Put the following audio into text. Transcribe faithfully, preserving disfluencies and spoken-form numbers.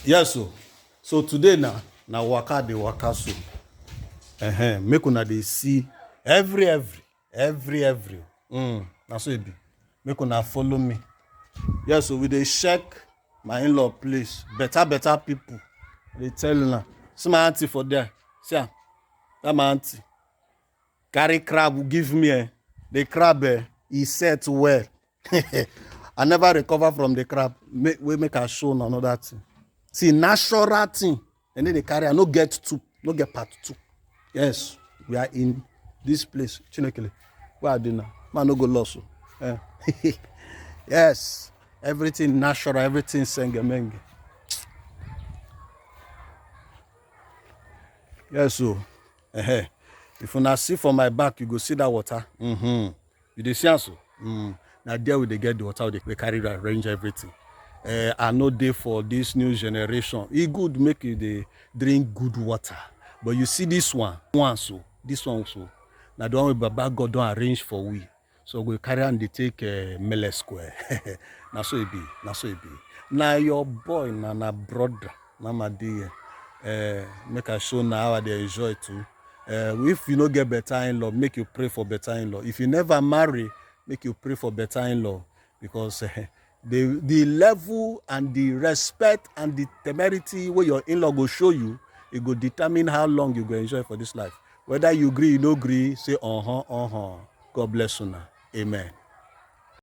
Yes o. So today na, na waka dey waka so. Ehen, make una dey see every, every, every, every. Mm, na so e be. Make una follow me. Yes o, we dey check my in-law place. Better, better people. I dey tell una. See my aunty for there. See am. That my aunty. Carry crab give me, eh. The crab, eh, e set well. I never recover from the crab. Make, wey make I show una another thing. See, natural thing. And then they carry, I no get two, no get part two. Yes, we are in this place. Chinekele, where I dey now? Man, no go loss o. Eh. Yes, everything natural, everything sengemenge. Yes o. Ehen. If una see for my back, you go see that water. Mm-hmm. You dey see am so? Mm. Na there we dey get the water, we dey, we carry arrange everything. Eh, I no dey for this new generation. E good make you dey drink good water. But you see this one, one so, this one so, na the one wey Baba God don arrange for we. So we carry am dey take, eh, Mele Square. Na so e be, na so e be. Na your boy, na, na brother, na my dear. Eh, make I show una how I dey enjoy too. Eh, if you no get better in-law, make you pray for better in-law. If you never marry, make you pray for better in-law. Because, eh, the, the level and the respect and the temerity wey your in-law go show you, e go determine how long you go enjoy for this life. Whether you gree, you no gree, say, "Uh-huh, uh-huh." God bless una. Amen.